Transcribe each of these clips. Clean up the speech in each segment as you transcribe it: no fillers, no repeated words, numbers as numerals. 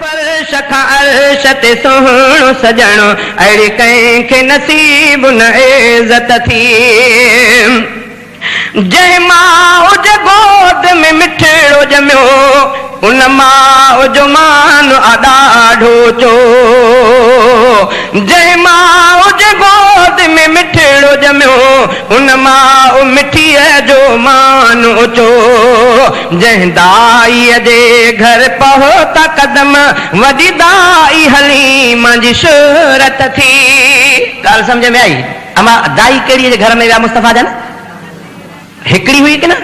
فرش کان عرش تي سهڻو سڄڻ، اهڙي ڪنهن کي نصيب نه عزت ٿي. جنهن ماء جي گود ۾ مٺڙو ڄميو، ان ماء جو مان آ ڏاڍو اوچو. جنهن ماء جي گود ۾ مٺڙو ڄميو، ان ماء مٺيء جو مان اوچو. جنهن دائيء جي گهر پهتا قدم، وڏي دائي حليمه جي شهرت ٿي. ڳالهه سمجهه ۾ آئي؟ اما دائي ڪهڙيء جي گهر ۾ ويا مصطفيٰ جن؟ هڪڙي هئي ڪي نه؟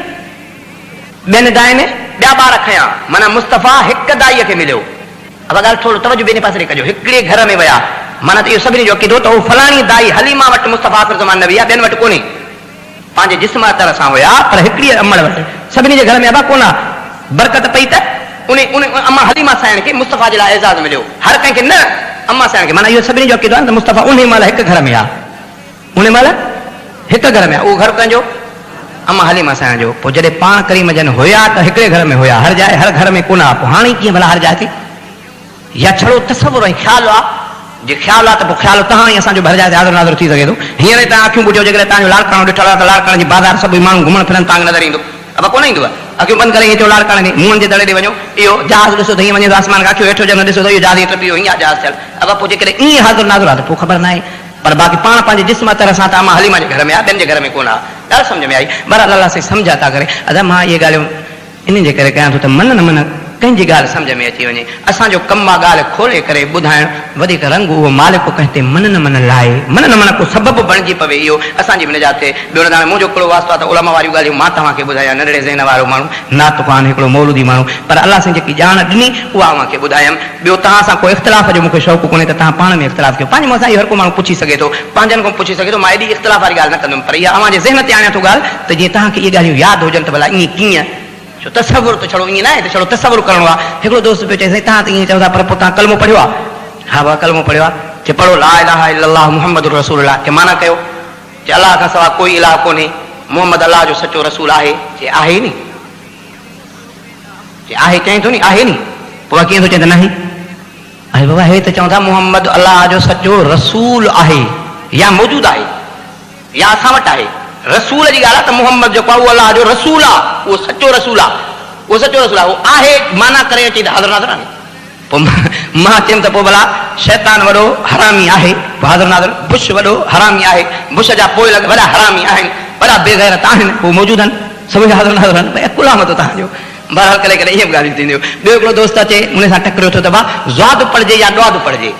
ٻين داين ٻيا ٻار کنيا، معنيٰ مصطفيٰ هڪ دائيء کي مليو. ابا ڳالهه ٿورو توجه ٻنهي پاسي ڏي ڪجو، هڪڙي گهر ۾ ويا، معنيٰ ته اهو سڀني جو عقيدو ته اهو فلاڻي دائي حليمه وٽ مصطفيٰ آخر زمان نه ويا، ٻين وٽ ڪونهي. پنهنجي جسم طرح سان هيا، پر هڪڙيء امڙ وٽ، سڀني جي گهر ۾ ابا ڪونه آ. برڪت پئي ته ان ان اما حليمه سائڻ کي مصطفيٰ جي لاء اعزاز مليو، هر ڪنهن کي نه، اما سائڻ کي. معنيٰ اهو سڀني جو عقيدو آهي نه ته مصطفيٰ انهيء مهل هڪ گهر ۾ آ. انهيء مهل هڪ گهر ۾ آ. اهو گهر ڪنهن جو؟ اما حليمه سائڻ جو. پوء جڏهن پاڻ ڪريم جن هيا ته هڪڙي گهر ۾ هيا، هر جاء هر گهر ۾ ڪونه آ. پوء هاڻي ڪيئن ڀلا هر جاء تي؟ يا ڇڙو تصور ۽ خيال آ؟ جي خيال آ ته پوء خيال تهان ۽ اسان جو به هر جاء تي حاضر ناظر ٿي سگهي ٿو. هينئر ئي توهان اکيون ٻوٽيو، جيڪڏهن توهان جو لاڙڪاڻو ڏٺل آ ته لاڙڪاڻي جي بازار سڀئي ماڻهو گهمڻ ڦرن توهان کي نظر ايندو. ابا ڪونه ايندو. اکيون بند ڪري ائين چئو لاڙڪاڻي ڏي موئن جي دڙي ڏي وڃو، اهو جهاز ڏسو ته هيئن وڃي ٿو آسمان کان، اکيون هيٺ هجن نه ڏسو ته اهو جهاز هيئن ٽپي ويو، هيئن آ جهاز ٿيل. ابا پوء جيڪڏهن ائين حاضر ناظر آ ته پوء خبر ناهي. پر باقي پاڻ پنهنجي جسم طرح سان ته امان حليمه جي گهر ۾ آ، ٻين جي گهر ۾ ڪونه آ. ڳالهه سمجهه ۾ آئي. بهرحال الله سائين سمجهه عطا ڪري. ادا مان اهي ڳالهيون. انهيء جي ڪري ڪيان ٿو ته من نه من ڪنهن جي ڳالهه سمجهه ۾ اچي وڃي. اسان جو ڪم آ ڳالهه کولي ڪري ٻڌائڻ، وڌيڪ رنگ اهو مالڪ ڪنهن تي من نه من لائي، من نه من ڪو سبب بڻجي پوي اهو اسان جي به نجات ٿئي. ٻيو نه ته هاڻي منهنجو ڪهڙو واسطو آ ته علماء واريون ڳالهيون مان توهان کي ٻڌايان، ننڍڙي ذهن وارو ماڻهو، نعت خوان، هڪڙو مولودي ماڻهو، پر الله سائين جيڪي ڄاڻ ڏني اها اوهان کي ٻڌايم. ٻيو توهان سان ڪو اختلاف جو مون کي شوق ڪونهي ته توهان پاڻ ۾ اختلاف ڪيو. پنهنجي منهن سان اهو هر ڪو ماڻهو پڇي سگهي ٿو، پنهنجن کان پڇي سگهي ٿو، مان ايڏي اختلاف واري ڳالهه نه ڪندم، پر اها اوهان جي ذهن تي آڻيان ٿو ڳالهه ته جيئن توهان کي اهي ڳالهيون ياد هجن ته ڀلا ائين ڪيئن؟ ڇو تصور ته ڇڙو ائين ناهي ته ڇڙو تصور ڪرڻو آهي. هڪڙو دوست پيو چئي سائين توهان ته ائين چئو ٿا پر پوء توهان ڪلمو پڙهيو آهي؟ ها بابا ڪلمو پڙهيو آهي. چي پڙهو لا اله الا الله محمد رسول الله. چي معنيٰ ڪيو. چي الله کان سواء ڪوئي اله ڪونهي، محمد الله جو سچو رسول آهي. چي آهي ني؟ چي آهي چئين ٿو ني آهي ني؟ پوء ڪيئن ٿو چئين ته ناهي؟ اڙي بابا هي ته چون ٿا محمد الله جو سچو رسول آهي يا موجود آهي يا اسان وٽ آهي. رسول جي ڳالهه آهي ته محمد جيڪو آهي اهو الله جو رسول آهي، اهو سچو رسول آهي، اهو سچو رسول آهي، اهو آهي معنيٰ ڪري اچي ته حاضر ناظر آهي. پوء مان چيم ته پوء ڀلا شيطان وڏو حرامي آهي، پوء حاضر ناظر بش وڏو حرامي آهي، بش جا پوئلڳ وڏا حرامي آهن، وڏا بي غيرت آهن، هو موجود آهن، سڀئي حاضر ناظر آهن، ڀئي عقل آهي متو توهان جو. بهرحال ڪڏهن ڪڏهن ائين به ڳالهيون ٿينديون. ٻيو هڪڙو دوست اچي ان سان ٽڪريو ٿيو ته ڀاء زواد پڙهجي يا ڏواد پڙهجي؟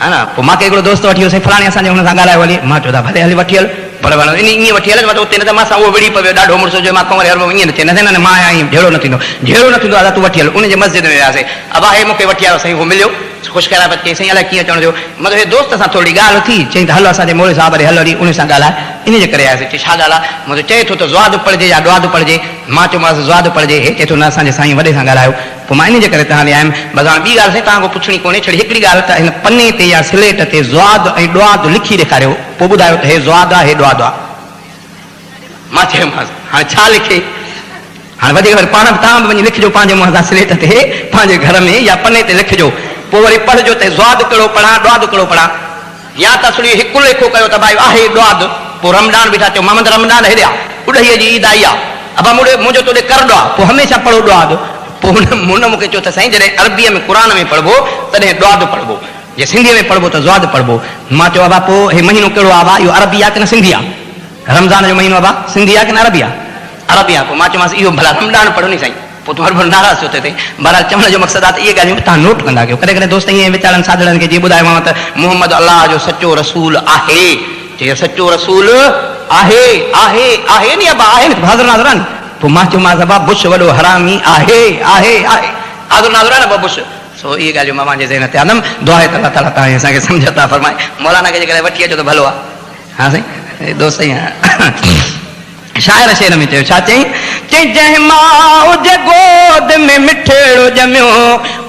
ها نه پوء مان کي هڪڙو دوست وٺي ويو سائين فلاڻي اسان جي هن سان ڳالهايو هلي مان چيو ته ڀلي هلي وٺي هل پر ڀلا ان ائين وٺي هل مطلب اتي نه ته مان سان اهو وڙهي پوي ڏاڍو مڙس هجي مان کان وري هربو ائين نه چئي نه سائين نه مان آهيان ائين جهيڙو نه ٿيندو جهيڙو نه ٿيندو ادا تون وٺي هل ان جي مسجد ۾ وياسي ابا هي مون کي وٺي آيو سائين هو مليو خوش خيرآباد چيائين سائين الائي ڪيئن اچڻ ٿيو مطلب هي دوست سان ٿورڙي ڳالهه ٿي چيائين ته هل اسان جي مولوي صاحب ڏي هل هلي ان سان ڳالهاء ان جي ڪري آياسين چي ڇا ڳالهه آهي مطلب چئي ٿو ته زواد پڙهجي يا ڏواد پڙهجي مان چيومانس زواد پڙهجي هي چئي ٿو نه اسان جي سائين وڏي سان ڳالهايو پوء مان ان جي ڪري توهان ڏي آيم بس هاڻي ٻي ڳالهه سائين توهان کان پڇڻي ڪونهي ڇڙي هڪڙي ڳالهه ته هن پني تي يا سليٽ تي زواد ۽ ڏواد لکي ڏيکاريو پوء ٻڌايو ته هي زواد آهي هي ڏواد آهي مان چيومانس هاڻي ڇا لکي؟ هاڻي وڌيڪ وري پاڻ به توهان به وڃي لکجو پنهنجي منهن سان سليٽ تي پنهنجي گهر ۾ يا پني تي لکجو پوء وري پڙهجو ته زواد ڪهڙو پڙهان ڏواد ڪهڙو پڙهان يا ته اصلي هڪ ليکو ڪيو ته ڀائي آهي ڏواد پوء رمڏان بيٺا چئو محمد رمڏان هيڏي آ اڏهيء جي عيد آئي آ ابا مون ڏي منهنجو تو ڏي ڪر ڏوا پوء هميشه پڙهو ڏواد پوء هن مون کي چيو ته سائين جڏهن عربيء ۾ قرآن ۾ پڙهبو تڏهن ڏواد پڙهبو جي سنڌيء ۾ پڙهبو ته زواد پڙهبو. مان چيو ابا پوء هي مهينو ڪهڙو آ ابا اهو عربي آ ڪه نه سنڌي آ؟ رمضان جو مهينو ابا سنڌي آ ڪه نه عربي آ؟ عربي آ. پوء مان چيومانس اهو ڀلا رمڏان پڙهو ني سائين. پوء تون هرڀرو ناراض ڇو ٿئي ٿين؟ بهرحال چوڻ جو مقصد آ ته اهي ڳالهيون به توهان نوٽ ڪندا ڪيو. ڪڏهن ڪڏهن دوست ائين ويچارن سادڙن کي جيئن ٻڌايومانو ته محمد الله جو سچو رسول آهي. چيو سچو رسول آهي آهي آهي ني ابا آهي ني حاضر ناظر آ ني. پوء مان چيومانس ابا بش وڏو حرامي آهي آهي آهي. حاضر ناظر آ نه ابا بش. سو اهي ڳالهيون مان اوهان جي ذهن تي آندم. دعا آهي ته الله تعاليٰ توهان ۽ اسان کي سمجهه عطا فرمائي. مولانا کي جيڪڏهن وٺي اچو ته ڀلو آهي. ها سائين دوست سائين شاعر شعر ۾ چيو ڇا چيائين؟ چيائين جنهن ماء جي گود ۾ مٺڙو ڄميو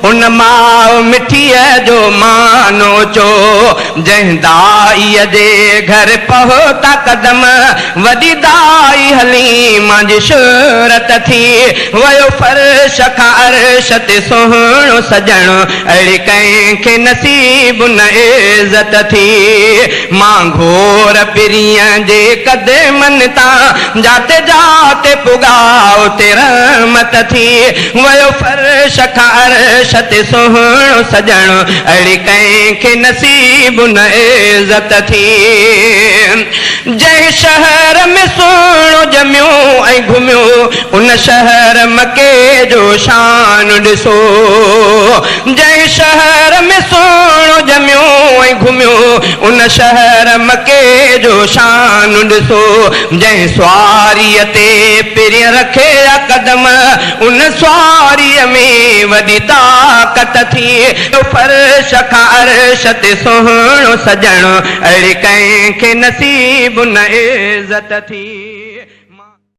ان ماء مٺيء جو مان اوچو. جنهن دائيء جي گهر پهتا قدم، وڏي دائي حليما جي شهرت ٿي. ويو فرش کان عرش تي سهڻو سڄڻ، اهڙي ڪنهن کي نصيب نه عزت ٿي. مان گهور پرينء جي قدمن تان، جاتي جاتي پڳا اتي رحمت ٿي. ويو فرش کان عرش تي سهڻو سڄڻ، اهڙي ڪنهن کي نصيب نه عزت ٿي. جنهن شهر ۾ سهڻو ڄميو ۽ گهميو، ان شهر مڪي جو شان ڏسو. جنهن شهر ۾ سهڻو ڄميو ۽ گهميو، ان شهر مڪي جو شان ڏسو. جنهن سواريء تي پرين رکيا قدم، ان سواريء ۾ وڏي طاقت ٿي. فرش کان عرش تي سهڻو سڄڻ، اهڙي ڪنهن کي نصيب نه عزت ٿي.